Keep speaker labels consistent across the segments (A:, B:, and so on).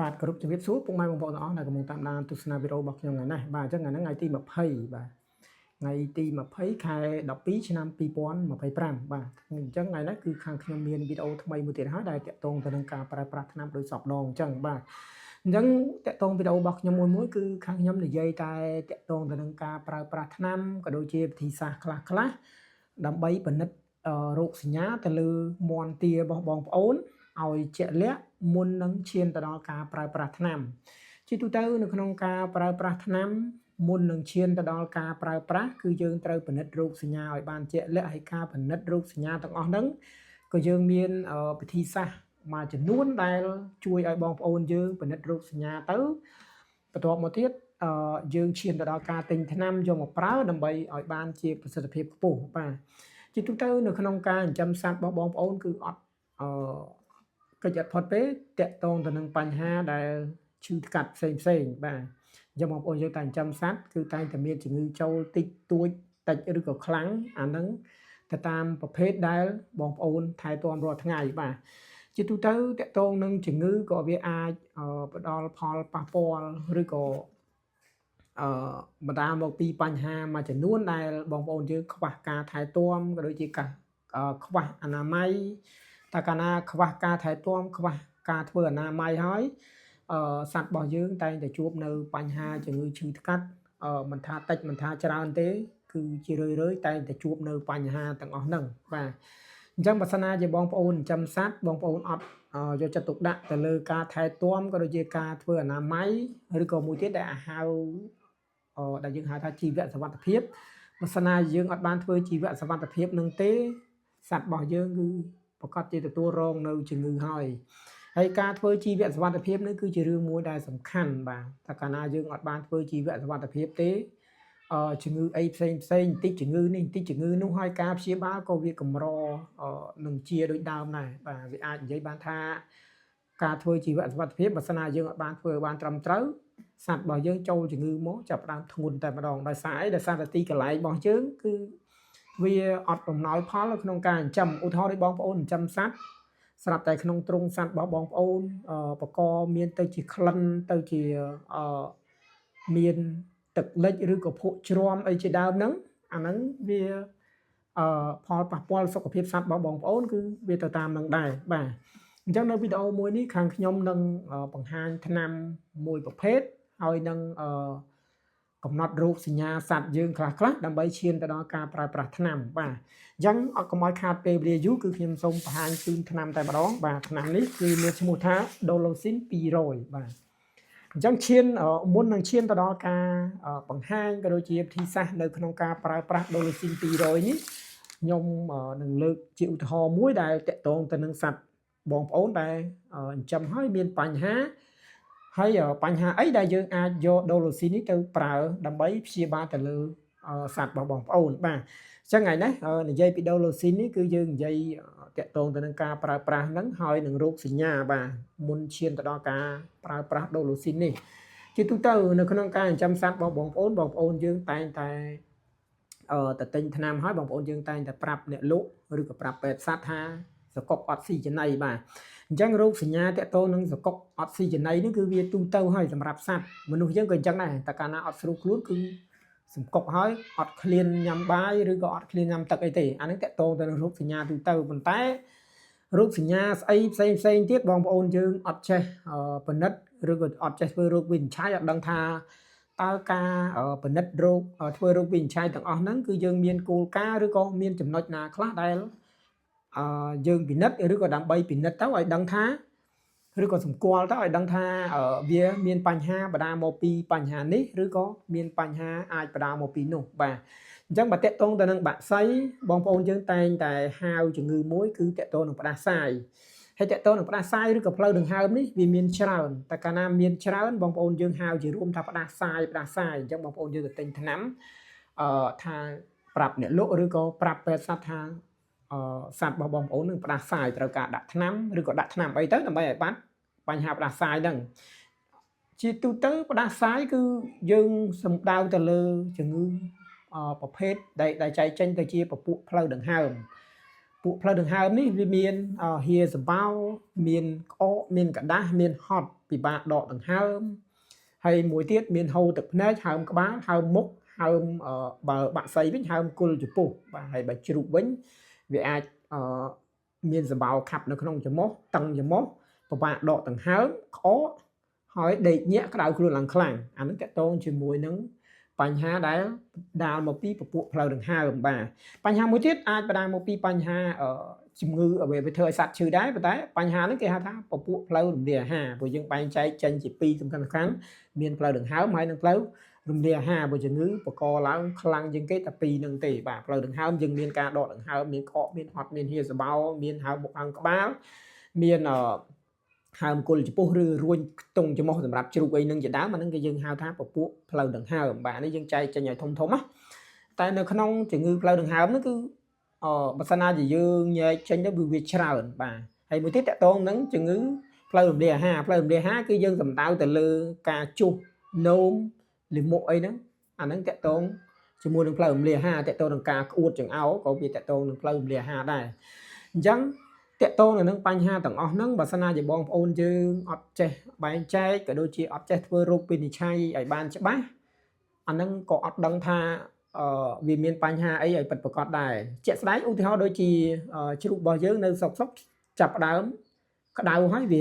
A: បាទគោរពជំរាបសួរពុកម៉ែបងប្អូនទាំងអស់ដែលកំពុងតាមដានទស្សនាវីដេអូរបស់ខ្ញុំថ្ងៃនេះបាទអញ្ចឹងថ្ងៃហ្នឹងថ្ងៃទី20បាទថ្ងៃទី20ខែ12ឆ្នាំ2025បាទអញ្ចឹងថ្ងៃនេះគឺខាងខ្ញុំមានវីដេអូថ្មីមួយទៀតហើយដែលតាក់ទងទៅនឹងការប្រើប្រាស់ថ្នាំដោយសពដងអញ្ចឹងបាទអញ្ចឹងតាក់ទងវីដេអូរបស់ខ្ញុំមួយមួយគឺខាងខ្ញុំនិយាយតែតាក់ទងទៅនឹងការប្រើប្រាស់ថ្នាំក៏ដូចជាវិធីសាស្ត្រខ្លះខ្លះដើម្បីពិនិត្យរោគសញ្ញាទៅលើមាន់ទារបស់បងប្អូនឲ្យជាក់លាក់មុននឹងឈានទៅដល់ការប្រើប្រាស់ថ្នាំជាទូទៅនៅក្នុងការប្រើប្រាស់ថ្នាំមុននឹងឈានទៅដល់ការប្រើប្រាស់គឺយើងត្រូវពិនិត្យរោគសញ្ញាឲ្យបានជាក់លាក់ហើយការពិនិត្យរោគសញ្ញាទាំងអស់ហ្នឹងក៏យើងមានពិធីសាស្ត្រមួយចំនួនដែលជួយឲ្យបងប្អូនយើងពិនិត្យរោគសញ្ញាទៅបន្ទាប់មកទៀតយើងឈានទៅដល់ការទិញថ្នាំយកមកប្រើដើម្បីឲ្យបានជាប្រសិទ្ធភាពខ្ពស់បាទជាទូទៅនៅក្នុងការចិញ្ចឹមសត្វរបស់បងប្អូនគឺអត់អឺកិច្ចអត់ផុតទេតាក់ទងទៅនឹងបញ្ហាដែលឈឺថ្កាត់ផ្សេងផ្សេងបាទអញ្ចឹងបងប្អូនយើងតែចិញ្ចឹមសត្វគឺតែងតែមានជំងឺចូលតិចតួចតិចឬក៏ខ្លាំងអាហ្នឹងទៅតាមប្រភេទដែលបងប្អូនថែទាំរាល់ថ្ងៃបាទជាទូទៅតាក់ទងនឹងជំងឺក៏វាអាចផ្ដល់ផលប៉ះពាល់ឬក៏អឺបណ្ដាលមកពីបញ្ហាមួយចំនួនដែលបងប្អូនយើងខ្វះការថែទាំក៏ដូចជាការខ្វះអនាម័យតែកាលណាខ្វះការថែទាំខ្វះការធ្វើអនាម័យហើយអឺសត្វរបស់យើងតែងតែជួបនៅបញ្ហាជំងឺឈឺថ្កាត់អឺមិនថាតិចមិនថាច្រើនទេគឺជារឿយៗតែងតែជួបនៅបញ្ហាទាំងអស់ហ្នឹងបាទអញ្ចឹងបើសិនណាជាបងប្អូនចិញ្ចឹមសត្វបងប្អូនអត់យកចិត្តទុកដាក់ទៅលើការថែទាំក៏ដូចជាការធ្វើអនាម័យឬក៏មួយទៀតដែលអាហៅដែលយើងហៅថាជីវសុវត្ថិភាពបើសិនណាយើងអត់បានធ្វើជីវសុវត្ថិភាពនឹងទេសត្វរបស់យើងគឺប្រកាសជាទទួលរងនៅជំងឺហើយហើយការធ្វើជីវសុវត្ថិភាពនេះគឺជារឿងមួយដែលសំខាន់បាទតែកាលណាយើងអត់បានធ្វើជីវសុវត្ថិភាពទេអឺជំងឺអីផ្សេងផ្សេងបន្តិចជំងឺនេះបន្តិចជំងឺនោះហើយការព្យាបាលក៏វាកម្រនឹងជាដូចដើមដែរបាទវាអាចនិយាយបានថាការធ្វើជីវសុវត្ថិភាពបើសិនណាយើងអត់បានធ្វើបានត្រឹមត្រូវសត្វរបស់យើងចូលជំងឺមកចាប់ផ្ដើមធ្ងន់តែម្ដងដោយសារអីដោយសារតែទីកន្លែងរបស់យើងគឺវាអត់បំណោយផលនៅក្នុងការចិញ្ចឹមឧទាហរណ៍ដូចបងប្អូនចិញ្ចឹមសត្វស្រាប់តែក្នុងទ្រុងសត្វរបស់បងប្អូនបកមានទៅជាក្លិនទៅជាអឺមានទឹកលិចឬក៏ភក់ជ្រាំអីជាដើមហ្នឹងអាហ្នឹងវាអឺផលប៉ះពាល់សុខភាពសត្វរបស់បងប្អូនគឺវាទៅតាមនឹងដែរបាទអញ្ចឹងនៅវីដេអូមួយនេះខាងខ្ញុំនឹងបង្ហាញថ្នាំមួយប្រភេទហើយនឹងអឺកំណត់រោគសញ្ញាសត្វយើងខ្លះខ្លះដើម្បីឈានទៅដល់ការប្រើប្រាស់ថ្នាំបាទអញ្ចឹងអត់កុំឲ្យខាតពេលវេលាយូរគឺខ្ញុំសូមបង្ហាញជូនថ្នាំតែម្ដងបាទថ្នាំនេះគឺមានឈ្មោះថា Dolosin 200បាទអញ្ចឹងឈានមុននឹងឈានទៅដល់ការបង្ហាញក៏ដូចជាវិធីសាស្ត្រនៅក្នុងការប្រើប្រាស់ Dolosin 200នេះខ្ញុំនឹងលើកជាឧទាហរណ៍មួយដែលតាក់ទងទៅនឹងសត្វបងប្អូនដែលចិញ្ចឹមហើយមានបញ្ហាហើយបញ្ហាអីដែលយើងអាចយក Dolosin នេះទៅប្រើដើម្បីព្យាបាលទៅលើសត្វរបស់បងប្អូនបាទអញ្ចឹងថ្ងៃនេះនិយាយពី Dolosin នេះគឺយើងនិយាយតាក់ទងទៅនឹងការប្រើប្រាស់ហ្នឹងហើយនឹងរោគសញ្ញាបាទមុនឈានទៅដល់ការប្រើប្រាស់ Dolosin នេះជាទូទៅនៅក្នុងការចិញ្ចឹមសត្វរបស់បងប្អូនបងប្អូនយើងតែងតែអឺទៅទិញថ្នាំហើយបងប្អូនយើងតែងតែប្រាប់អ្នកលក់ឬក៏ប្រាប់ពេទ្យសត្វថាសកុកអត់ស៊ីចំណីបាទអញ្ចឹងរោគសញ្ញាតាក់ទងនឹងសកុកអត់ស៊ីចំណីនេះគឺវាទូទៅហើយសម្រាប់សត្វមនុស្សយើងក៏អញ្ចឹងដែរតែកាលណាអត់ស្រួលខ្លួនគឺសម្កុកហើយអត់ឃ្លានញ៉ាំបាយឬក៏អត់ឃ្លានញ៉ាំទឹកអីទេអានេះតាក់ទងទៅនឹងរោគសញ្ញាទូទៅប៉ុន្តែរោគសញ្ញាស្អីផ្សេងផ្សេងទៀតបងប្អូនយើងអត់ចេះពិនិត្យឬក៏អត់ចេះធ្វើរោគវិនិច្ឆ័យអត់ដឹងថាតើការពិនិត្យរោគធ្វើរោគវិនិច្ឆ័យទាំងអស់ហ្នឹងគឺយើងមានគោលការណ៍ឬក៏មានចំណុចណាខ្លះដែលអឺយើងពិនិត្យឬក៏ដើម្បីពិនិត្យទៅឲ្យដឹងថាឬក៏សម្គាល់ទៅឲ្យដឹងថាវាមានបញ្ហាបណ្ដាលមកពីបញ្ហានេះឬក៏មានបញ្ហាអាចបណ្ដាលមកពីនោះបាទអញ្ចឹងបើតាក់ទងទៅនឹងបក្សីបងប្អូនយើងតែងតែហៅជំងឺមួយគឺតាក់ទងនឹងផ្ដាសាយហើយតាក់ទងនឹងផ្ដាសាយឬក៏ផ្លូវដង្ហើមនេះវាមានច្រើនតែកាលណាមានច្រើនបងប្អូនយើងហៅជារួមថាផ្ដាសាយផ្ដាសាយអញ្ចឹងបងប្អូនយើងទៅទិញថ្នាំអឺថាប្រាប់អ្នកលក់ឬក៏ប្រាប់ពេទ្យសត្វថាអឺសត្វរបស់បងប្អូននឹងផ្ដាសាយត្រូវការដាក់ថ្នាំឬក៏ដាក់ថ្នាំអីទៅដើម្បីឲ្យបាត់បញ្ហាផ្ដាសាយហ្នឹងជាទូទៅផ្ដាសាយគឺយើងសំដៅទៅលើជំងឺប្រភេទដែលចែកចេញទៅជាពពួកផ្លូវដង្ហើម ពួកផ្លូវដង្ហើមនេះវាមានហៀសបោមានក្អកមានกระដាស់មានហត់ពិបាកដកដង្ហើមហើយមួយទៀតមានហូរទឹកភ្នែកហើមក្បាលហើមមុខហើមបើបាក់សីវិញហើមគល់ចំពោះបាទហើយបើជ្រូកវិញវាអាចមានសបោខាប់នៅក្នុងច្រមុះតឹងច្រមុះពិបាកដកដង្ហើមក្អកហើយដេកញាក់ក្តៅខ្លួនឡើងខ្លាំងអានឹងតកតងជាមួយនឹងបញ្ហាដែលដាលមកពីពពួកផ្លូវដង្ហើមបាទបញ្ហាមួយទៀតអាចបណ្ដាលមកពីបញ្ហាជំងឺអ្វីវាធ្វើឲ្យសត្វឈឺដែរប៉ុន្តែបញ្ហាហ្នឹងគេហៅថាពពួកផ្លូវរំលាយអាហារព្រោះយើងបែងចែកចេញជាពីរសំខាន់ៗមានផ្លូវដង្ហើមហើយនិងផ្លូវរំលាយអាហារព្រោះជំងឺបកឡើងខ្លាំងជាងគេតែពីរហ្នឹងទេបាទផ្លូវដង្ហើមយើងមានការដកដង្ហើមមានក្អកមានហត់មានហៀសបោមានហើមមុខអង្គក្បាលមានអឺហើមគល់ចំពោះឬរួញខ្ទង់ច្រមុះសម្រាប់ជ្រូកអីនឹងជាដើមអាហ្នឹងគេយើងហៅថាពពួកផ្លូវដង្ហើមបាទនេះយើងចែកចេញឲ្យធំធំណាតែនៅក្នុងជំងឺផ្លូវដង្ហើមហ្នឹងគឺអឺបើសិនណាជាយើងញែកចេញទៅវាច្រើនបាទហើយមួយទៀតតកតងនឹងជំងឺផ្លូវរំលាយអាហារផ្លូវរំលាយអាហារគឺយើងសំដៅទៅលើការជុះនោមលាមកអីហ្នឹងអាហ្នឹងតកតងជាមួយនឹងផ្លូវរំលាយអាហារតកតងនឹងការក្អួតចង្អោរក៏វាតកតងនឹងផ្លូវរំលាយអាហារដែរអញ្ចឹងតកតងនៅនឹងបញ្ហាទាំងអស់ហ្នឹងបើសិនណាជាបងប្អូនយើងអត់ចេះបែងចែកក៏ដូចជាអត់ចេះធ្វើរោគវិនិច្ឆ័យឲ្យបានច្បាស់អាហ្នឹងក៏អត់ដឹងថាអឺវាមានបញ្ហាអីឲ្យពិតប្រាកដដែរជាក់ស្ដែងឧទាហរណ៍ដូចជាជ្រូករបស់យើងនៅសុកសុកចាប់ដើមក្តៅហើយវា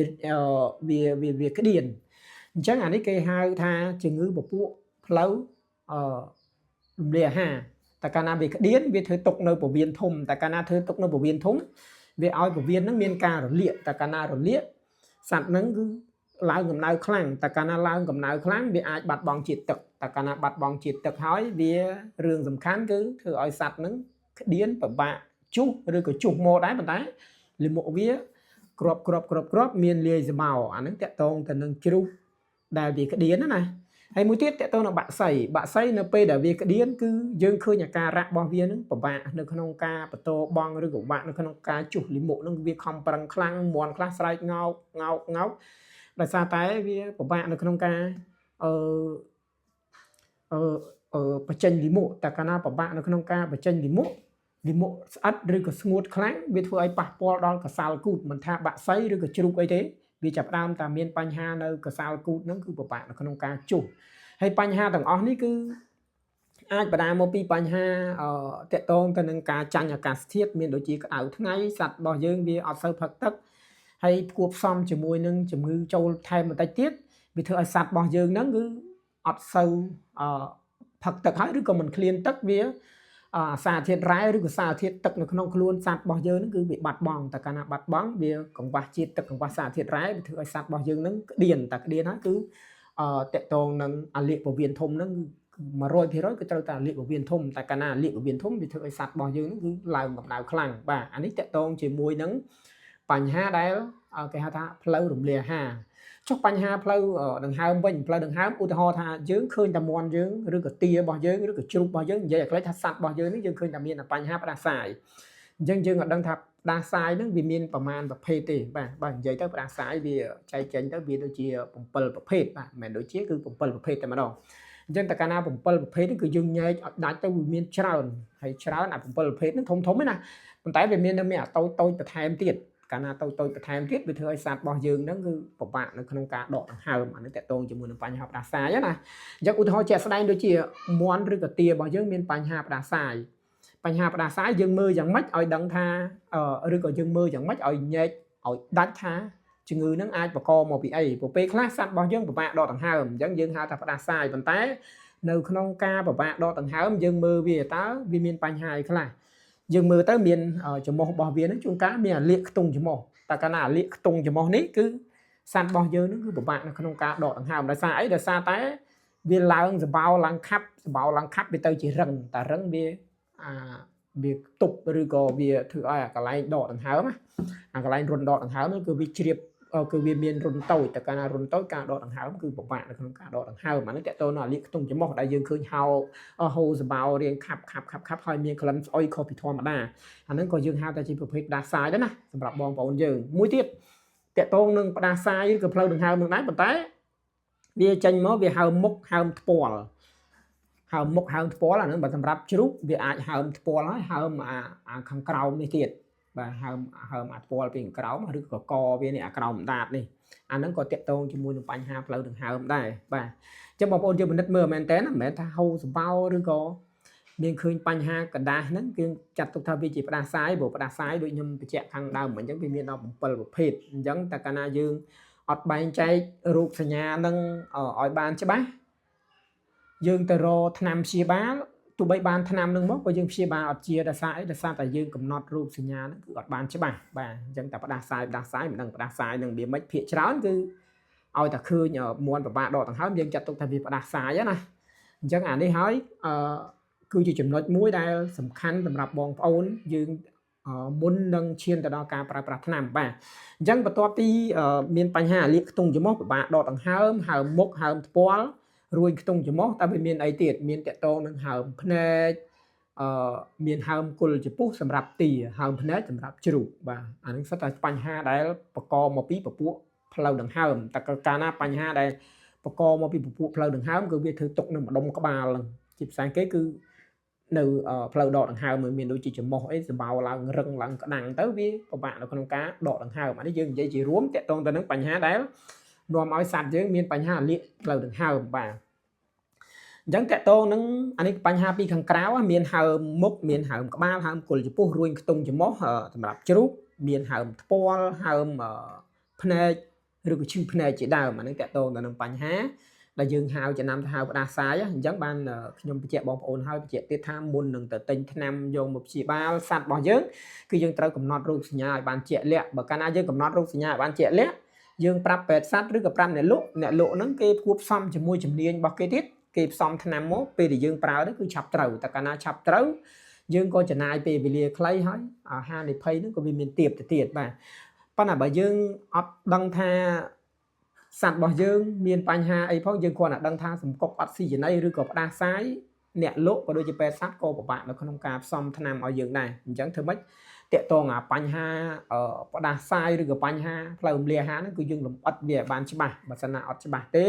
A: វាវាវាក្តៀនអញ្ចឹងអានេះគេហៅថាជំងឺពពួកផ្លូវអឺរំលាយអាហារតែកាលណាវាក្តៀនវាធ្វើទុកនៅពោះវៀនធំតែកាលណាធ្វើទុកនៅពោះវៀនធំវាឲ្យពោះវៀនហ្នឹងមានការរលាកតែកាលណារលាកសត្វហ្នឹងគឺឡើងកម្ដៅខ្លាំងតែកាលណាឡើងកម្ដៅខ្លាំងវាអាចបាត់បង់ជាតិទឹកតែកាលណាបាត់បង់ជាតិទឹកហើយវារឿងសំខាន់គឺធ្វើឲ្យសត្វហ្នឹងក្តៀនពិបាកជុះឬក៏ជុះមកដែរប៉ុន្តែលាមកវាក្របក្របក្របក្របមានលាយសម្បោអាហ្នឹងតកតងទៅនឹងជ្រុះដែលវាក្តៀនណាហើយមួយទៀតតកតងនឹងបាក់សីបាក់សីនៅពេលដែលវាក្តៀនគឺយើងឃើញអាការៈរបស់វានឹងពិបាកនៅក្នុងការបន្តបងឬក៏ពិបាកនៅក្នុងការជុះលាមកនឹងវាខំប្រឹងខ្លាំងមន់ខ្លះស្រែកងោកងោកងោកដោយសារតែវាពិបាកនៅក្នុងការអឺអឺអឺបញ្ចេញលាមកតែកាលណាពិបាកនៅក្នុងការបញ្ចេញលាមកលាមកស្អិតឬក៏ស្ងួតខ្លាំងវាធ្វើឲ្យប៉ះពាល់ដល់កសាលគូតមិនថាបាក់សីឬក៏ជ្រូកអីទេវាចាប់ផ្ដើមតែមានបញ្ហានៅកសាលគូតហ្នឹងគឺពិបាកនៅក្នុងការជុះហើយបញ្ហាទាំងអស់នេះគឺអាចបណ្ដាលមកពីបញ្ហាអឺតកតងទៅនឹងការចាញ់អាកាសធាតុមានដូចជាក្តៅថ្ងៃសត្វរបស់យើងវាអត់សូវផឹកទឹកហើយគួបផ្សំជាមួយនឹងជំងឺចូលថែមបន្តិចទៀតវាធ្វើឲ្យសត្វរបស់យើងហ្នឹងគឺអត់សូវអឺផឹកទឹកហើយឬក៏មិនឃ្លានទឹកវាអាសារធាតុរ៉ែឬក៏សារធាតុទឹកនៅក្នុងខ្លួនសត្វរបស់យើងហ្នឹងគឺវាបាត់បង់តែកាលណាបាត់បង់វាកង្វះជាតិទឹកកង្វះសារធាតុរ៉ែវាធ្វើឲ្យសត្វរបស់យើងហ្នឹងក្តៀនតែក្តៀនហើយគឺអឺតកតងនឹងអាលៀកពវៀនធំហ្នឹង100%គឺត្រូវតែអាលៀកពវៀនធំតែកាលណាអាលៀកពវៀនធំវាធ្វើឲ្យសត្វរបស់យើងហ្នឹងគឺឡើងកម្ដៅខ្លាំងបាទអានេះតកតងជាមួយនឹងបញ្ហាដែលគេហៅថាផ្លូវរំលាយអាហារចុះបញ្ហាផ្លូវដង្ហើមវិញផ្លូវដង្ហើមឧទាហរណ៍ថាយើងឃើញតែមន់យើងឬក៏ទារបស់យើងឬក៏ជ្រូករបស់យើងនិយាយឲ្យខ្លីថាសត្វរបស់យើងនេះយើងឃើញតែមានបញ្ហាផ្ដាសាយអញ្ចឹងយើងអត់ដឹងថាផ្ដាសាយហ្នឹងវាមានប្រមាណប្រភេទទេបាទបាទនិយាយទៅផ្ដាសាយវាចែកចេញទៅវាដូចជា7ប្រភេទបាទមិនមែនដូចជាគឺ7ប្រភេទតែម្ដងអញ្ចឹងតែកាលណា7ប្រភេទហ្នឹងគឺយើងញែកឲ្យដាច់ទៅវាមានច្រើនហើយច្រើនអា7ប្រភេទហ្នឹងធំធំឯណាប៉ុន្តែវាមាននៅមានអាតូចតូចបន្ថែមទៀតកាលណាតូចតូចបន្ថែមទៀតវាធ្វើឲ្យសត្វរបស់យើងហ្នឹងគឺពិបាកនៅក្នុងការដកដង្ហើមអានេះតកតងជាមួយនឹងបញ្ហាផ្ដាសាយណាអញ្ចឹងឧទាហរណ៍ជាក់ស្ដែងដូចជាមន់ឬក៏ទារបស់យើងមានបញ្ហាផ្ដាសាយបញ្ហាផ្ដាសាយយើងមើលយ៉ាងម៉េចឲ្យដឹងថាឬក៏យើងមើលយ៉ាងម៉េចឲ្យញែកឲ្យដាច់ថាជំងឺហ្នឹងអាចបង្កមកពីអីព្រោះពេលខ្លះសត្វរបស់យើងពិបាកដកដង្ហើមអញ្ចឹងយើងហៅថាផ្ដាសាយប៉ុន្តែនៅក្នុងការពិបាកដកដង្ហើមយើងមើលវាតើវាមានបញ្ហាអីខ្លះយើងមើលទៅមានច្រមុះរបស់វាហ្នឹងជួនកាលមានអាលៀកខ្ទង់ច្រមុះតែកាលណាអាលៀកខ្ទង់ច្រមុះនេះគឺសត្វរបស់យើងហ្នឹងគឺពិបាកនៅក្នុងការដកដង្ហើមដោយសារអីដោយសារតែវាឡើងសបោឡើងខាប់សបោឡើងខាប់វាទៅជារឹងតែរឹងវាអាវាទប់ឬក៏វាធ្វើឲ្យអាកន្លែងដកដង្ហើមណាអាកន្លែងរុនដកដង្ហើមគឺវាជ្រាបគឺវាមានរុនតូចតែកាលណារុនតូចការដកដង្ហើមគឺពិបាកនៅក្នុងការដកដង្ហើមអានេះតើតើនៅអាលៀកខ្ទង់ច្រមុះដែលយើងឃើញហោហូរសបោរៀងខាប់ខាប់ខាប់ខាប់ហើយមានក្លិនស្អុយខុសពីធម្មតាអាហ្នឹងក៏យើងហៅថាជាប្រភេទផ្ដាសាយដែរណាសម្រាប់បងប្អូនយើងមួយទៀតតកតងនឹងផ្ដាសាយឬក៏ផ្លូវដង្ហើមនឹងដែរប៉ុន្តែវាចេញមកវាហើមមុខហើមថ្ពាល់ហើមមុខហើមថ្ពាល់អាហ្នឹងបើសម្រាប់ជ្រូកវាអាចហើមថ្ពាល់ហើយហើមអាខាងក្រោមនេះទៀត បាទហើមហើមអាថ្ពាល់ពីខាងក្រោមឬក៏កវានេះអាក្រោមដាតនេះអាហ្នឹងក៏តាក់ទងជាមួយនឹងបញ្ហាផ្លូវដង្ហើមដែរបាទអញ្ចឹងបងប្អូនយើងពិនិត្យមើលមែនតើមិនមែនថាហូរសម្បោឬក៏មានឃើញបញ្ហាក្រដាសហ្នឹងគឺចាត់ទុកថាវាជាផ្ដាសាយព្រោះផ្ដាសាយដូចខ្ញុំបញ្ជាក់ខាងដើមអញ្ចឹងវាមានដល់7ប្រភេទអញ្ចឹងតែកាលណាយើងអត់បែងចែករោគសញ្ញានឹងឲ្យបានច្បាស់យើងទៅរកថ្នាំព្យាបាលទោះបីបានថ្នាំនឹងមកក៏យើងព្យាបាលអត់ជាដោយសារអីដោយសារតែយើងកំណត់រោគសញ្ញាហ្នឹងគឺអត់បានច្បាស់បាទអញ្ចឹងតែផ្ដាសាយផ្ដាសាយមិនដឹងផ្ដាសាយនឹងវាមិនភាកច្រើនគឺឲ្យតែឃើញមន់ពិបាកដកដង្ហើមយើងចាត់ទុកថាវាផ្ដាសាយណាអញ្ចឹងអានេះហើយអឺគឺជាចំណុចមួយដែលសំខាន់សម្រាប់បងប្អូនយើងមុននឹងឈានទៅដល់ការប្រើប្រាស់ថ្នាំបាទអញ្ចឹងបន្ទាប់ពីមានបញ្ហាលាកខ្ទង់ច្រមុះពិបាកដកដង្ហើមហើមមុខហើមថ្ពាល់រួញខ្ទង់ច្រមុះតើវាមានអីទៀតមានតកតងនឹងហើមភ្នែកអឺមានហើមគល់ចំពុះសម្រាប់ទាហើមភ្នែកសម្រាប់ជ្រូកបាទអានឹងសុទ្ធតែបញ្ហាដែលបកមកពីពពួកផ្លូវដង្ហើមតែកាលណាបញ្ហាដែលបកមកពីពពួកផ្លូវដង្ហើមគឺវាធ្វើទុកនៅម្ដុំក្បាលហ្នឹងជាពិសេសគេគឺនៅផ្លូវដកដង្ហើមមានដូចជាច្រមុះអីសម្បោឡើងរឹងឡើងក្តាំងទៅវាពិបាកនៅក្នុងការដកដង្ហើមអានេះយើងនិយាយជារួមតាក់ទងទៅនឹងបញ្ហាដែលនាំឲ្យសត្វយើងមានបញ្ហាលាកផ្លូវដង្ហើមបាទអញ្ចឹងតកតងនឹងអានេះបញ្ហាពីខាងក្រៅមានហើមមុខមានហើមក្បាលហើមគល់ចំពោះរួញខ្ទង់ច្រមុះសម្រាប់ជ្រូកមានហើមថ្ពាល់ហើមភ្នែកឬក៏ឈឺភ្នែកជាដើមអានេះតកតងទៅនឹងបញ្ហាដែលយើងហៅចំណាំទៅហៅផ្ដាសាយអញ្ចឹងបានខ្ញុំបញ្ជាក់បងប្អូនហើយបញ្ជាក់ទៀតថាមុននឹងទៅទិញថ្នាំយកមកព្យាបាលសត្វរបស់យើងគឺយើងត្រូវកំណត់រោគសញ្ញាឲ្យបានជាក់លាក់បើកាលណាយើងកំណត់រោគសញ្ញាឲ្យបានជាក់លាក់យើងប្រាប់ពេទ្យសត្វឬក៏ប្រាប់អ្នកលក់អ្នកលក់ហ្នឹងគេគួបផ្សំជាមួយជំនាញរបស់គេទៀតគេផ្សំថ្នាំមកពេលដែលយើងប្រើទៅគឺឆាប់ត្រូវតែកាលណាឆាប់ត្រូវយើងក៏ចំណាយពេលវេលាខ្លីហើយហានិភ័យហ្នឹងក៏វាមានទៀបទៅទៀតបាទប៉ុន្តែបើយើងអត់ដឹងថាសត្វរបស់យើងមានបញ្ហាអីផងយើងគ្រាន់តែដឹងថាសម្កុកអត់ស៊ីចំណីឬក៏ផ្ដាសាយអ្នកលក់ក៏ដូចជាពេទ្យសត្វក៏ពិបាកនៅក្នុងការផ្សំថ្នាំឲ្យយើងដែរអញ្ចឹងធ្វើម៉េចតាក់ទងអាបញ្ហាផ្ដាសាយឬក៏បញ្ហាផ្លូវរំលាយអាហារហ្នឹងគឺយើងលម្អិតវាឲ្យបានច្បាស់បើសិនណាអត់ច្បាស់ទេ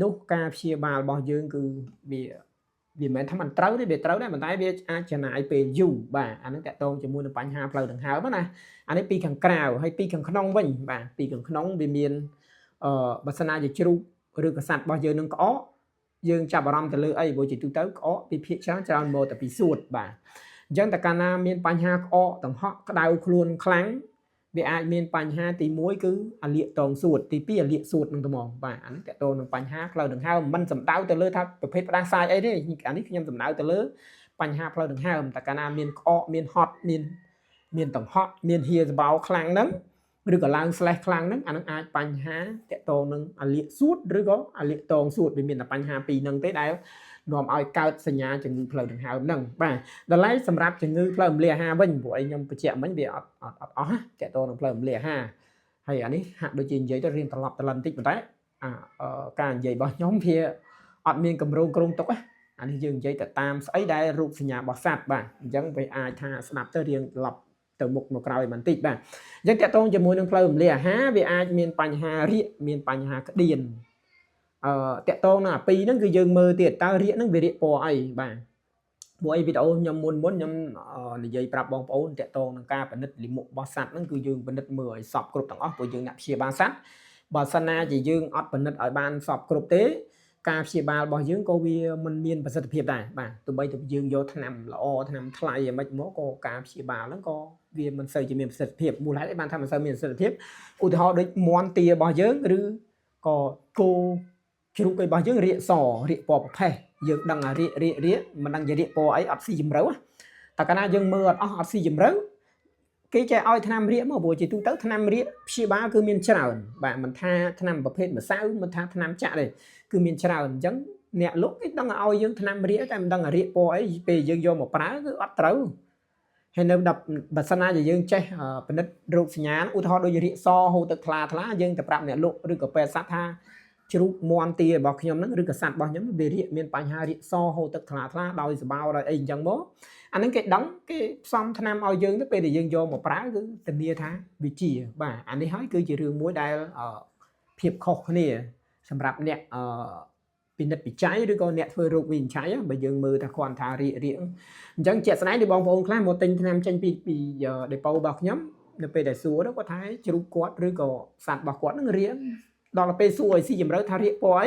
A: នោះការព្យាបាលរបស់យើងគឺវាវាមិនមែនថាมันត្រូវទេវាត្រូវដែរប៉ុន្តែវាអាចចំណាយពេលយូរបាទអាហ្នឹងតាក់ទងជាមួយនឹងបញ្ហាផ្លូវដង្ហើមណាអានេះពីខាងក្រៅហើយពីខាងក្នុងវិញបាទពីខាងក្នុងវាមានអឺបើសិនណាជាជ្រូកឬក៏សត្វរបស់យើងនឹងក្អកយើងចាប់អារម្មណ៍ទៅលើអីព្រោះជាទូទៅក្អកពីភាគច្រើនច្រើនមកតែពីសួតបាទអញ្ចឹងតែកាលណាមានបញ្ហាក្អកតង្ហក់ក្តៅខ្លួនខ្លាំងវាអាចមានបញ្ហាទី1គឺអាលៀកតងសួតទី2អាលៀកសួតនឹងត្មងបាទអានេះតកតងនឹងបញ្ហាផ្លូវដង្ហើមមិនសំដៅទៅលើថាប្រភេទផ្ដាសាយអីទេអានេះខ្ញុំសំដៅទៅលើបញ្ហាផ្លូវដង្ហើមតែកាលណាមានក្អកមានហត់មានមានតង្ហក់មានហៀសបោខ្លាំងហ្នឹងឬក៏ឡើងស្លេះខ្លាំងហ្នឹងអានឹងអាចបញ្ហាតកតងនឹងអាលៀកសួតឬក៏អាលៀកតងសួតវាមានតែបញ្ហាពីរហ្នឹងទេដែលនាំឲ្យកើតសញ្ញាជំងឺផ្លូវដង្ហើមហ្នឹងបាទដល់ឡែកសម្រាប់ជំងឺផ្លូវរំលាយអាហារវិញព្រោះអីខ្ញុំបញ្ជាក់មិញវាអត់អត់អត់អស់តកតងនឹងផ្លូវរំលាយអាហារហើយអានេះហាក់ដូចជានិយាយទៅរៀនត្រឡប់ត្រឡិនតិចប៉ុន្តែអាការនិយាយរបស់ខ្ញុំវាអត់មានកម្រងគ្រងទុកណាអានេះយើងនិយាយទៅតាមស្អីដែលរូបសញ្ញារបស់សត្វបាទអញ្ចឹងវាអាចថាស្ដាប់ទៅរៀងត្រឡប់ទៅមុខមកក្រោយបន្តិចបាទអញ្ចឹងតកតងជាមួយនឹងផ្លូវរំលាយអាហារវាអាចមានបញ្ហារាកមានបញ្ហាក្តៀនអឺតកតងនឹងអាពីរហ្នឹងគឺយើងមើលទៀតតើរាកហ្នឹងវារាកពណ៌អីបាទព្រោះអីវីដេអូខ្ញុំមុនមុនខ្ញុំនិយាយប្រាប់បងប្អូនតកតងនឹងការពិនិត្យលិមុខរបស់សត្វហ្នឹងគឺយើងពិនិត្យមើលឲ្យសពគ្រប់ទាំងអស់ព្រោះយើងអ្នកព្យាបាលសត្វបើសិនណាជាយើងអត់ពិនិត្យឲ្យបានសពគ្រប់ទេការព្យាបាលរបស់យើងក៏វាមិនមានប្រសិទ្ធភាពដែរបាទទោះបីតែយើងយកថ្នាំល្អថ្នាំថ្លៃយ៉ាងម៉េចមកក៏ការព្យាបាលហ្នឹងក៏វាមិនសូវជាមានប្រសិទ្ធភាពមូលហេតុអីបានថាមិនសូវមានប្រសិទ្ធភាពឧទាហរណ៍ដូចមន់ទារបស់យើងឬក៏គោជ្រូកអីរបស់យើងរាកសរាកពណ៌ប្រផេះយើងដឹងអារាករាករាកមិនដឹងជារាកពណ៌អីអត់ស៊ីជម្រៅតែកាលណាយើងមើលអត់អស់អត់ស៊ីជម្រៅគេចេះឲ្យថ្នាំរាកមកព្រោះជាទូទៅថ្នាំរាកព្យាបាលគឺមានច្រើនបាទមិនថាថ្នាំប្រភេទម្សៅមិនថាថ្នាំចាក់ទេគឺមានច្រើនអញ្ចឹងអ្នកលក់គេដឹងឲ្យយើងថ្នាំរាកតែមិនដឹងរាកពណ៌អីពេលយើងយកមកប្រើគឺអត់ត្រូវហើយនៅដល់បើសិនណាជាយើងចេះពិនិត្យរោគសញ្ញាឧទាហរណ៍ដូចរាកសហូរទឹកថ្លាថ្លាយើងទៅប្រាប់អ្នកលក់ឬក៏ពេទ្យសត្វថាជ្រូកមន់ទារបស់ខ្ញុំហ្នឹងឬក៏សត្វរបស់ខ្ញុំវារាកមានបញ្ហារាកសហូរទឹកថ្លាថ្លាដោយសបោដោយអីអញ្ចឹងមកអាហ្នឹងគេដឹងគេផ្សំថ្នាំឲ្យយើងទៅពេលដែលយើងយកមកប្រើគឺធានាថាវាជាបាទអានេះហើយគឺជារឿងមួយដែលភាពខុសគ្នាសម្រាប់អ្នកអឺ ពិនិត្យពិច័យឬក៏អ្នកធ្វើរោគវិនិច្ឆ័យបើយើងមើលថាគ្រាន់ថារៀករៀកអញ្ចឹងជាក់ស្ដែងដូចបងប្អូនខ្លះមកទិញថ្នាំចេញពីដេប៉ូរបស់ខ្ញុំនៅពេលដែលសួរទៅគាត់ថាជ្រូកគាត់ឬក៏សត្វរបស់គាត់នឹងរៀកដល់ពេលសួរឲ្យស៊ីជម្រៅថារៀកពណ៌អី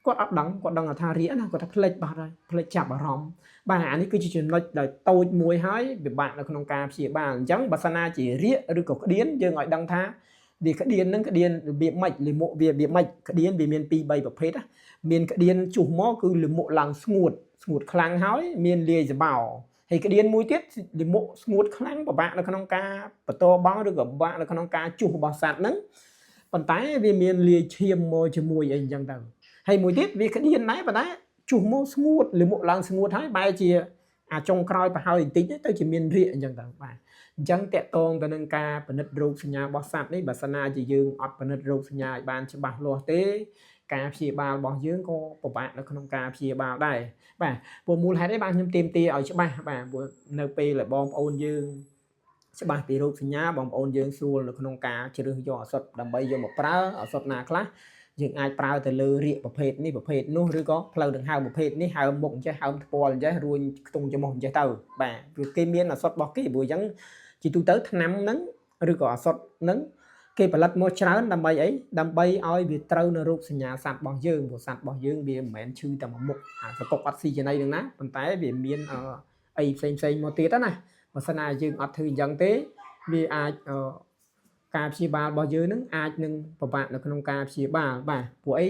A: គាត់អត់ដឹងគាត់ដឹងថារៀកណាគាត់ថាផ្លេចបាត់ហើយផ្លេចចាប់អារម្មណ៍បាទអានេះគឺជាចំណុចដែលតូចមួយហើយពិបាកនៅក្នុងការព្យាបាលអញ្ចឹងបើសិនណាជារៀកឬក៏ក្តៀនយើងឲ្យដឹងថាវាក្តៀននឹងក្តៀនរបៀបម៉េចលាមកវារបៀបម៉េចក្តៀនវាមាន2 3ប្រភេទណាមានក្តៀនជុះមកគឺលាមកឡើងស្ងួតស្ងួតខ្លាំងហើយមានលាយសបោហើយក្តៀនមួយទៀតលាមកស្ងួតខ្លាំងពិបាកនៅក្នុងការបន្តបងឬក៏ពិបាកនៅក្នុងការជុះរបស់សត្វហ្នឹងប៉ុន្តែវាមានលាយឈាមមកជាមួយអីអញ្ចឹងទៅហើយមួយទៀតវាក្តៀនដែរប៉ុន្តែជុះមកស្ងួតលាមកឡើងស្ងួតហើយបែរជាអាចុងក្រោយប្រហើយបន្តិចទៅជាមានរាកអញ្ចឹងទៅបាទអញ្ចឹងតកតងទៅនឹងការពិនិត្យរោគសញ្ញារបស់សត្វនេះបើសិនណាជាយើងអត់ពិនិត្យរោគសញ្ញាឲ្យបានច្បាស់លាស់ទេការព្យាបាលរបស់យើងក៏ពិបាកនៅក្នុងការព្យាបាលដែរបាទព្រោះមូលហេតុអីបាទខ្ញុំទាមទារឲ្យច្បាស់បាទព្រោះនៅពេលដែលបងប្អូនយើងច្បាស់ពីរោគសញ្ញាបងប្អូនយើងស្រួលនៅក្នុងការជ្រើសយកឱសថដើម្បីយកមកប្រើឱសថណាខ្លះយើងអាចប្រើទៅលើរាកប្រភេទនេះប្រភេទនោះឬក៏ផ្លូវដង្ហើមប្រភេទនេះហើមមុខអញ្ចេះហើមថ្ពាល់អញ្ចេះរួញខ្ទង់ច្រមុះអញ្ចេះទៅបាទព្រោះគេមានឱសថរបស់គេព្រោះអញ្ចឹងជាទូទៅថ្នាំហ្នឹងឬក៏ឱសថហ្នឹងគេផលិតមកច្រើនដើម្បីអីដើម្បីឲ្យវាត្រូវនៅរោគសញ្ញាសត្វរបស់យើងព្រោះសត្វរបស់យើងវាមិនមែនឈឺតែមួយមុខអាសកុកអត់ស៊ីចំណីនឹងណាប៉ុន្តែវាមានអីផ្សេងផ្សេងមកទៀតណាបើសិនណាយើងអត់ធ្វើអញ្ចឹងទេវាអាចការព្យាបាលរបស់យើងនឹងអាចនឹងពិបាកនៅក្នុងការព្យាបាលបាទព្រោះអី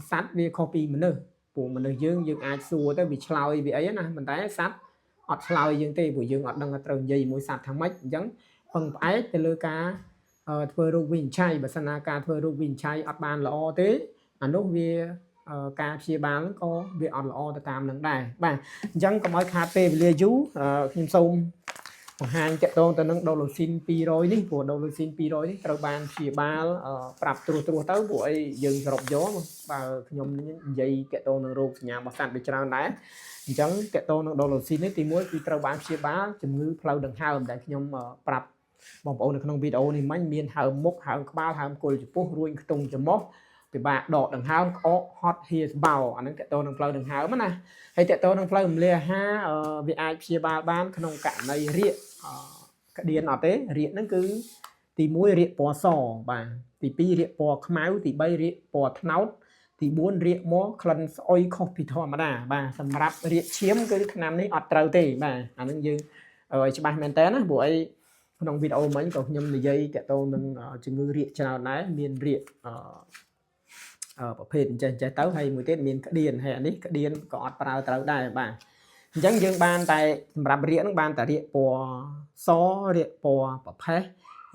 A: សត្វវាខុសពីមនុស្សព្រោះមនុស្សយើងយើងអាចសួរទៅវាឆ្លើយវាអីណាប៉ុន្តែសត្វអត់ឆ្លើយយើងទេព្រោះយើងអត់ដឹងថាត្រូវនិយាយជាមួយសត្វថាម៉េចអញ្ចឹងពឹងផ្អែកទៅលើការធ្វើរោគវិនិច្ឆ័យបើសិនណាការធ្វើរោគវិនិច្ឆ័យអត់បានល្អទេអានោះវាការព្យាបាលហ្នឹងក៏វាអត់ល្អទៅតាមនឹងដែរបាទអញ្ចឹងកុំឲ្យខាតពេលវេលាយូរខ្ញុំសូមបង្ហាញតកតងទៅនឹងដូឡូស៊ីន200នេះព្រោះដូឡូស៊ីន200នេះត្រូវបានព្យាបាលប្រាប់ត្រួសត្រាសទៅព្រោះអីយើងសរុបយកបើខ្ញុំនិយាយតកតងនឹងរោគសញ្ញារបស់សត្វវាច្រើនដែរអញ្ចឹងតកតងនឹងដូឡូស៊ីននេះទីមួយគឺត្រូវបានព្យាបាលជំងឺផ្លូវដង្ហើមដែលខ្ញុំប្រាប់បងប្អូននៅក្នុងវីដេអូនេះមិញមានហើមមុខហើមក្បាលហើមគល់ចំពោះរួញខ្ទង់ច្រមុះពិបាកដកដង្ហើមក្អកហត់ហៀស្បោអាហ្នឹងតកតងនឹងផ្លូវដង្ហើមណាហើយតកតងនឹងផ្លូវរំលាយអាហារវាអាចព្យាបាលបានក្នុងករណីរាកក្តៀនអត់ទេរាកហ្នឹងគឺទី1រាកពណ៌សបាទទី2រាកពណ៌ខ្មៅទី3រាកពណ៌ត្នោតទី4រាកមកក្លិនស្អុយខុសពីធម្មតាបាទសម្រាប់រាកឈាមគឺថ្នាំនេះអត់ត្រូវទេបាទអាហ្នឹងយើងឲ្យច្បាស់មែនតើណាព្រោះអីក្នុងវីដេអូមិញក៏ខ្ញុំនិយាយតកតងនឹងជំងឺរាកច្រើនដែរមានរាកប្រភេទអញ្ចេះអញ្ចេះទៅហើយមួយទៀតមានក្តៀនហើយអានេះក្តៀនក៏អត់ប្រើត្រូវដែរបាទអញ្ចឹងយើងបានតែសម្រាប់រាកហ្នឹងបានតែរាកពណ៌សរាកពណ៌ប្រផេះ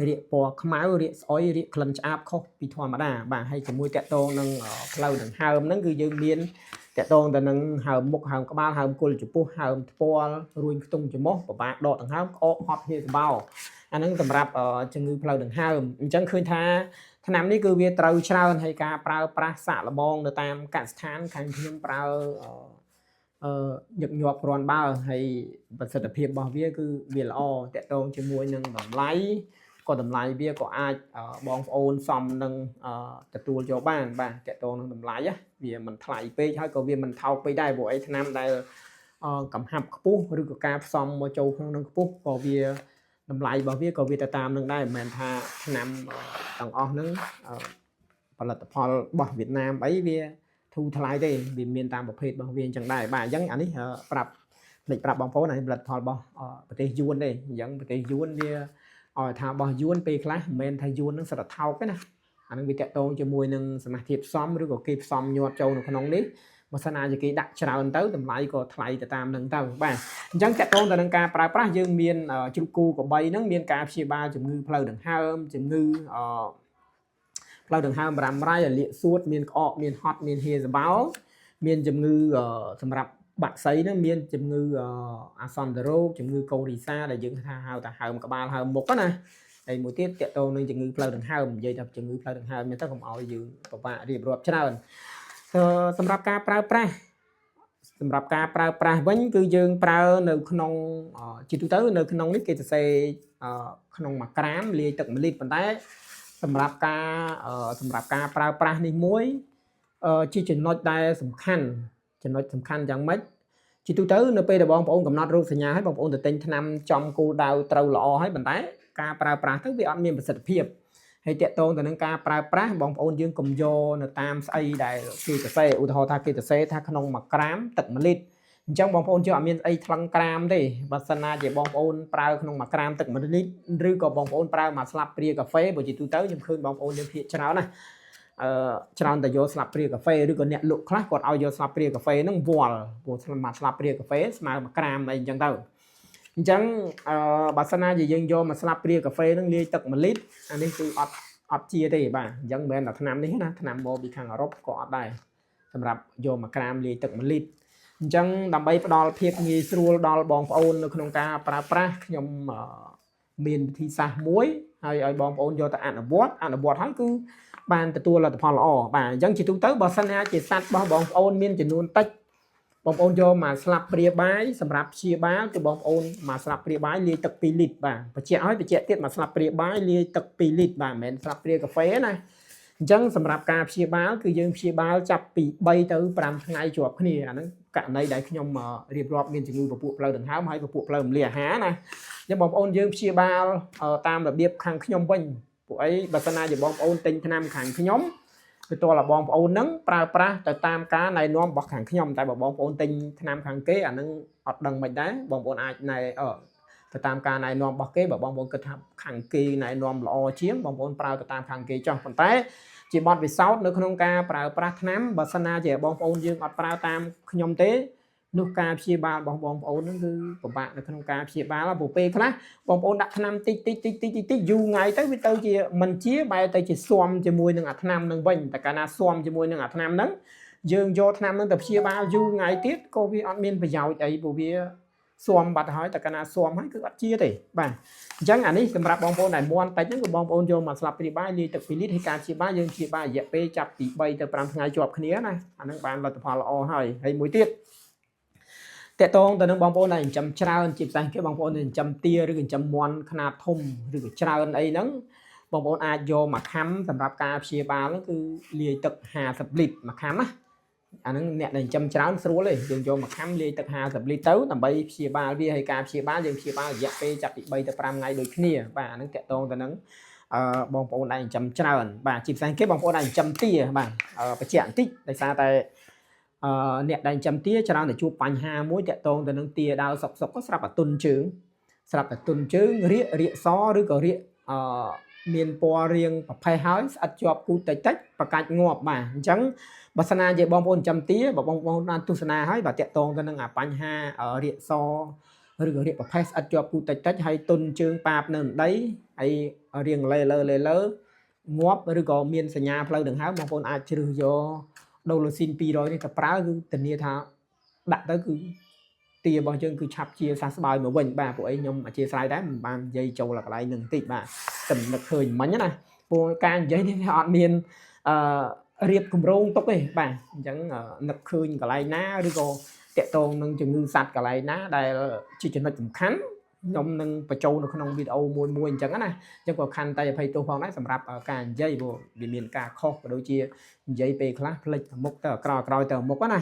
A: រាកពណ៌ខ្មៅរាកស្អុយរាកក្លិនឆ្អាបខុសពីធម្មតាបាទហើយជាមួយតកតងនឹងផ្លូវដង្ហើមហ្នឹងគឺយើងមានតកតងទៅនឹងហើមមុខហើមក្បាលហើមគល់ចំពោះហើមថ្ពាល់រួញខ្ទង់ច្រមុះពិបាកដកដង្ហើមក្អកហត់ហៀសបោអាហ្នឹងសម្រាប់ជំងឺផ្លូវដង្ហើមអញ្ចឹងឃើញថាថ្នាំនេះគឺវាត្រូវច្រើនហើយការប្រើប្រាស់សាកល្បងនៅតាមកសិដ្ឋានខាងខ្ញុំប្រើអឺញឹកញាប់គ្រាន់បើហើយប្រសិទ្ធភាពរបស់វាគឺវាល្អតកតងជាមួយនឹងតម្លៃក៏តម្លៃវាក៏អាចបងប្អូនសមនឹងទទួលយកបានបាទតកតងនឹងតម្លៃវាមិនថ្លៃពេកហើយក៏វាមិនថោកពេកដែរព្រោះអីថ្នាំដែលកំហាប់ខ្ពស់ឬក៏ការផ្សំមកចូលក្នុងនឹងខ្ពស់ក៏វាតម្លៃរបស់វាក៏វាទៅតាមនឹងដែរមិនមែនថាថ្នាំទាំងអស់ហ្នឹងផលិតផលរបស់វៀតណាមអីវាធូរថ្លៃទេវាមានតាមប្រភេទរបស់វាអញ្ចឹងដែរបាទអញ្ចឹងអានេះប្រាប់ភ្លេចប្រាប់បងប្អូនអានេះផលិតផលរបស់ប្រទេសយួនទេអញ្ចឹងប្រទេសយួនវាឲ្យថារបស់យួនពេលខ្លះមិនមែនថាយួនហ្នឹងសិតតែថោកទេណាអាហ្នឹងវាតកតងជាមួយនឹងសមាសធាតុផ្សំឬក៏គេផ្សំញាត់ចូលនៅក្នុងនេះបើសិនណាជាគេដាក់ច្រើនទៅតម្លៃក៏ថ្លៃទៅតាមនឹងទៅបាទអញ្ចឹងតកតងទៅនឹងការប្រើប្រាស់យើងមានជ្រូកគោក្របីហ្នឹងមានការព្យាបាលជំងឺផ្លូវដង្ហើមជំងឺអផ្លូវដង្ហើមរ៉ាំរ៉ៃលាកសួតមានក្អកមានហត់មានហៀសបោមានជំងឺសម្រាប់បាក់សីហ្នឹងមានជំងឺអាសន្នរោគជំងឺកូរីសាដែលយើងថាហៅថាហើមក្បាលហើមមុខណាហើយមួយទៀតតកតងនឹងជំងឺផ្លូវដង្ហើមនិយាយថាជំងឺផ្លូវដង្ហើមហ្នឹងទៅកុំឲ្យយើងពិបាករៀបរាប់ច្រើនសម្រាប់ការប្រើប្រាស់សម្រាប់ការប្រើប្រាស់វិញគឺយើងប្រើនៅក្នុងជាទូទៅនៅក្នុងនេះគេសរសេរក្នុង1ក្រាមលាយទឹក1លីត្រប៉ុន្តែសម្រាប់ការសម្រាប់ការប្រើប្រាស់នេះមួយ ជាចំណុចដែលសំខាន់ចំណុចសំខាន់យ៉ាងម៉េចជាទូទៅនៅពេលដែលបងប្អូនកំណត់រោគសញ្ញាហើយបងប្អូនទៅទិញថ្នាំចំគោលដៅត្រូវល្អហើយប៉ុន្តែការប្រើប្រាស់ទៅវាអត់មានប្រសិទ្ធភាពហើយតាក់ទងទៅនឹងការប្រើប្រាស់បងប្អូនយើងកុំយកនៅតាមស្អីដែលគេសរសេរឧទាហរណ៍ថាគេសរសេរថាក្នុង1ក្រាមទឹក1លីត្រអញ្ចឹងបងប្អូនជឿអត់មានស្អីថ្លឹងក្រាមទេបើសិនណាជាបងប្អូនប្រើក្នុង1ក្រាមទឹក1លីត្រឬក៏បងប្អូនប្រើមួយស្លាបព្រាកាហ្វេបើជាទូទៅខ្ញុំឃើញបងប្អូនយើងភាគច្រើនណាអឺច្រើនតែយកស្លាបព្រាកាហ្វេឬក៏អ្នកលក់ខ្លះគាត់ឲ្យយកស្លាបព្រាកាហ្វេហ្នឹងវាល់ព្រោះមួយស្លាបព្រាកាហ្វេស្មើ1ក្រាមអីអញ្ចឹងទៅអញ្ចឹងអឺបើសិនណាជាយើងយកមួយស្លាបព្រាកាហ្វេហ្នឹងលាយទឹក1លីត្រអានេះគឺអត់ជាទេបាទអញ្ចឹងមិនមែនតែថ្នាំនេះណាថ្នាំមកពីខាងអឺរ៉ុបក៏អត់ដែរសម្រាប់យក1ក្រាមលាយទឹក1លីត្រអញ្ចឹងដើម្បីផ្ដល់ភាពងាយស្រួលដល់បងប្អូននៅក្នុងការប្រើប្រាស់ខ្ញុំមានវិធីសាស្ត្រមួយហើយឲ្យបងប្អូនយកទៅអនុវត្តអនុវត្តហើយគឺបានទទួលលទ្ធផលល្អបាទអញ្ចឹងជាទូទៅបើសិនណាជាសត្វរបស់បងប្អូនមានចំនួនតិចបងប្អូនយកមកស្លាបព្រាបាយសម្រាប់ព្យាបាលគឺបងប្អូនមកស្លាបព្រាបាយលាយទឹក2លីត្របាទបញ្ជាក់ឲ្យបញ្ជាក់ទៀតមកស្លាបព្រាបាយលាយទឹក2លីត្របាទមិនមែនស្លាបព្រាកាហ្វេណាអញ្ចឹងសម្រាប់ការព្យាបាលគឺយើងព្យាបាលចាប់ពី3ទៅ5ថ្ងៃជាប់គ្នាអាហ្នឹងករណីដែលខ្ញុំរៀបរាប់មានជំងឺពពួកផ្លូវដង្ហើមហើយពពួកផ្លូវរំលាយអាហារណាអញ្ចឹងបងប្អូនយើងព្យាបាលតាមរបៀបខាងខ្ញុំវិញពួកអីបើសិនណាជាបងប្អូនទិញថ្នាំខាងខ្ញុំគឺតើបងប្អូនហ្នឹងប្រើប្រាស់ទៅតាមការណែនាំរបស់ខាងខ្ញុំតែបើបងប្អូនទិញថ្នាំខាងគេអាហ្នឹងអត់ដឹងមិនដែរបងប្អូនអាចណែទៅតាមការណែនាំរបស់គេបើបងប្អូនគិតថាខាងគេណែនាំល្អជាងបងប្អូនប្រើទៅតាមខាងគេចុះប៉ុន្តែជាបទពិសោធន៍នៅក្នុងការប្រើប្រាស់ថ្នាំបើសិនណាជាបងប្អូនយើងអត់ប្រើតាមខ្ញុំទេនោះការព្យាបាលរបស់បងប្អូនហ្នឹងគឺពិបាកនៅក្នុងការព្យាបាលព្រោះពេលខ្លះបងប្អូនដាក់ថ្នាំតិចតិចតិចតិចតិចយូរថ្ងៃទៅវាទៅជាមិនជាបែរទៅជាស៊ាំជាមួយនឹងអាថ្នាំនឹងវិញតែកាលណាស៊ាំជាមួយនឹងអាថ្នាំហ្នឹងយើងយកថ្នាំហ្នឹងទៅព្យាបាលយូរថ្ងៃទៀតក៏វាអត់មានប្រយោជន៍អីព្រោះវាស៊ាំបាត់ហើយតែកាលណាស៊ាំហើយគឺអត់ជាទេបាទអញ្ចឹងអានេះសម្រាប់បងប្អូនដែលមាន់តិចហ្នឹងគឺបងប្អូនយកមកស្លាបព្រាបាយលាយទឹក2លីត្រហើយការព្យាបាលយើងព្យាបាលរយៈពេលចាប់ពី3ទៅ5ថ្ងៃជាប់គ្នាណាអាហ្នឹងបានលទ្ធផលល្អហើយហើយមួយទៀតតកតងទៅនឹងបងប្អូនដែលចិញ្ចឹមច្រើនជាពិសេសគេបងប្អូនដែលចិញ្ចឹមទាឬក៏ចិញ្ចឹមមាន់ខ្នាតធំឬក៏ច្រើនអីហ្នឹងបងប្អូនអាចយកមកខាំសម្រាប់ការព្យាបាលហ្នឹងគឺលាយទឹក50លីត្រមួយខាំណាអាហ្នឹងអ្នកដែលចិញ្ចឹមច្រើនស្រួលទេយើងយកមកខាំលាយទឹក50លីត្រទៅដើម្បីព្យាបាលវាហើយការព្យាបាលយើងព្យាបាលរយៈពេលចាប់ពី3ទៅ5ថ្ងៃដូចគ្នាបាទអាហ្នឹងតកតងទៅនឹងអឺបងប្អូនដែលចិញ្ចឹមច្រើនបាទជាពិសេសគេបងប្អូនដែលចិញ្ចឹមទាបាទបញ្ជាក់បន្តិចដោយសារតែអឺអ្នកដែលចិញ្ចឹមទាច្រើនតែជួបបញ្ហាមួយតាក់ទងទៅនឹងទាដើរសុកសុកក៏ស្រាប់តែទុនជើងស្រាប់តែទុនជើងរៀករៀកសឬក៏រៀកអឺមានពណ៌រាងប្រផេះហើយស្អិតជាប់គូតិចតិចប្រកាច់ងាប់បាទអញ្ចឹងបើសិនណាជាបងប្អូនចិញ្ចឹមទាបើបងប្អូនបានទស្សនាហើយបើតាក់ទងទៅនឹងអាបញ្ហារៀកសឬក៏រៀកប្រផេះស្អិតជាប់គូតិចតិចហើយទុនជើងប៉ាបនៅដីហើយរៀងលេលើលេលើងាប់ឬក៏មានសញ្ញាផ្លូវដង្ហើមបងប្អូនអាចជ្រើសយកដូឡូស៊ីន200នេះទៅប្រើគឺធានាថាដាក់ទៅគឺទារបស់យើងគឺឆាប់ជាសះស្បើយមកវិញបាទពួកអីខ្ញុំអធិស្ឋានដែរមិនបាននិយាយចូលកន្លែងនឹងបន្តិចបាទតែនឹកឃើញមិញណាព្រោះការនិយាយនេះវាអត់មានអឺរៀបគម្រោងទុកទេបាទអញ្ចឹងនឹកឃើញកន្លែងណាឬក៏តាក់ទងនឹងជំងឺសត្វកន្លែងណាដែលជាចំណុចសំខាន់ខ្ញុំនឹងបញ្ចូលនៅក្នុងវីដេអូមួយមួយអញ្ចឹងណាអញ្ចឹងក៏ខន្តីអភ័យទោសផងដែរសម្រាប់ការនិយាយព្រោះវាមានការខុសក៏ដូចជានិយាយពេលខ្លះផ្លិចមុខទៅក្រោយក្រោយទៅមុខណា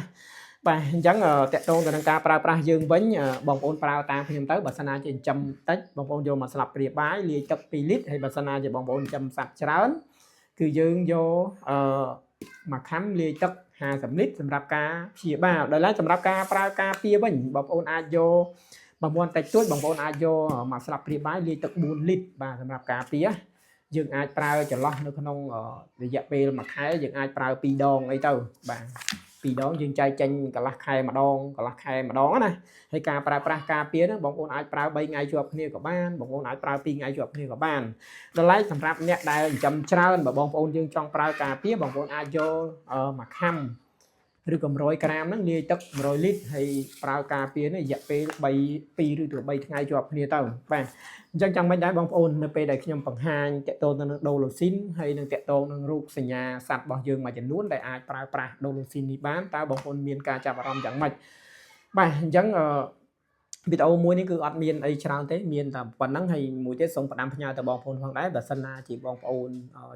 A: បាទអញ្ចឹងតាក់ទងទៅនឹងការប្រើប្រាស់យើងវិញបងប្អូនប្រើតាមខ្ញុំទៅបើសិនណាជាចិញ្ចឹមតិចបងប្អូនយកមកស្លាបព្រាបាយលាយទឹក2លីត្រហើយបើសិនណាជាបងប្អូនចិញ្ចឹមសត្វច្រើនគឺយើងយកអឺមួយខាំលាយទឹក50លីត្រសម្រាប់ការព្យាបាលដោយឡែកសម្រាប់ការប្រើការពារវិញបងប្អូនអាចយកបើមាន់តិចតួចបងប្អូនអាចយកមកស្លាបព្រាបាយលាយទឹក4លីត្របាទសម្រាប់ការពារយើងអាចប្រើចន្លោះនៅក្នុងរយៈពេលមួយខែយើងអាចប្រើ2ដងអីទៅបាទ2ដងយើងចែកចេញកន្លះខែម្ដងកន្លះខែម្ដងណាហើយការប្រើប្រាស់ការពារហ្នឹងបងប្អូនអាចប្រើ3ថ្ងៃជាប់គ្នាក៏បានបងប្អូនអាចប្រើ2ថ្ងៃជាប់គ្នាក៏បានដល់ឡែកសម្រាប់អ្នកដែលចិញ្ចឹមច្រើនបើបងប្អូនយើងចង់ប្រើការពារបងប្អូនអាចយកមួយខាំឬក៏100ក្រាមហ្នឹងលាយទឹក100លីត្រហើយប្រើការពារនេះរយៈពេល3 2ឬទៅ3ថ្ងៃជាប់គ្នាទៅបាទអញ្ចឹងចាំមិនដែរបងប្អូននៅពេលដែលខ្ញុំបង្ហាញតាក់ទងទៅនឹងដូឡូស៊ីនហើយនឹងតាក់ទងនឹងរូបសញ្ញាសត្វរបស់យើងមួយចំនួនដែលអាចប្រើប្រាស់ដូឡូស៊ីននេះបានតើបងប្អូនមានការចាប់អារម្មណ៍យ៉ាងម៉េចបាទអញ្ចឹងអឺវីដេអូមួយនេះគឺអត់មានអីច្រើនទេមានតែប៉ុណ្្នឹងហើយមួយទៀតសូមផ្ដាំផ្ញើទៅបងប្អូនផងដែរបើសិនណាជាបងប្អូន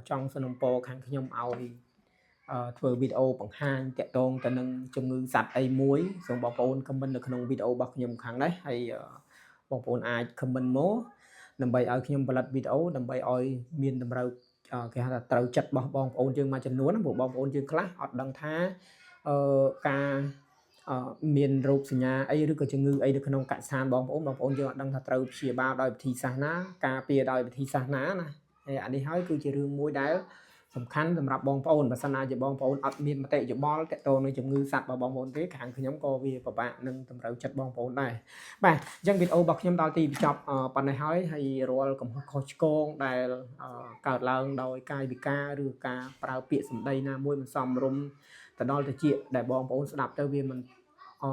A: ចង់សំណូមពរខាងខ្ញុំឲ្យ ធ្វើវីដេអូបង្ហាញតាក់ទងទៅនឹងជំងឺសត្វអីមួយសូមបងប្អូន comment នៅក្នុងវីដេអូរបស់ខ្ញុំខាងនេះហើយបងប្អូនអាច comment មកដើម្បីឲ្យខ្ញុំផលិតវីដេអូដើម្បីឲ្យមានតម្រូវគេហៅថាត្រូវចិត្តរបស់បងប្អូនយើងមួយចំនួនណាព្រោះបងប្អូនយើងខ្លះអត់ដឹងថាអឺការមានរោគសញ្ញាអីឬក៏ជំងឺអីនៅក្នុងកសិដ្ឋានបងប្អូនបងប្អូនយើងអត់ដឹងថាត្រូវព្យាបាលដោយវិធីសាស្ត្រណាការពារដោយវិធីសាស្ត្រណាណាហើយអានេះហើយគឺជារឿងមួយដែលសំខាន់សម្រាប់បងប្អូនបើសិនណាជាបងប្អូនអត់មានមតិយោបល់ទាក់ទងនឹងជំងឺសត្វរបស់បងប្អូនទេខាងខ្ញុំក៏វាពិបាកនឹងតម្រូវចិត្តបងប្អូនដែរបាទអញ្ចឹងវីដេអូរបស់ខ្ញុំដល់ទីបញ្ចប់ប៉ុណ្ណេះហើយហើយរាល់កំហុសខុសឆ្គងដែលកើតឡើងដោយកាយវិការឬការប្រើពាក្យសម្ដីណាមួយមិនសមរម្យទៅដល់តិចដែលបងប្អូនស្ដាប់ទៅវាមិនអ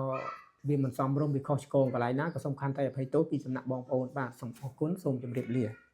A: វាមិនសមរម្យវាខុសឆ្គងកន្លែងណាក៏សូមខន្តីអភ័យទោសពីសំណាក់បងប្អូនបាទសូមអរគុណសូមជម្រាបលា។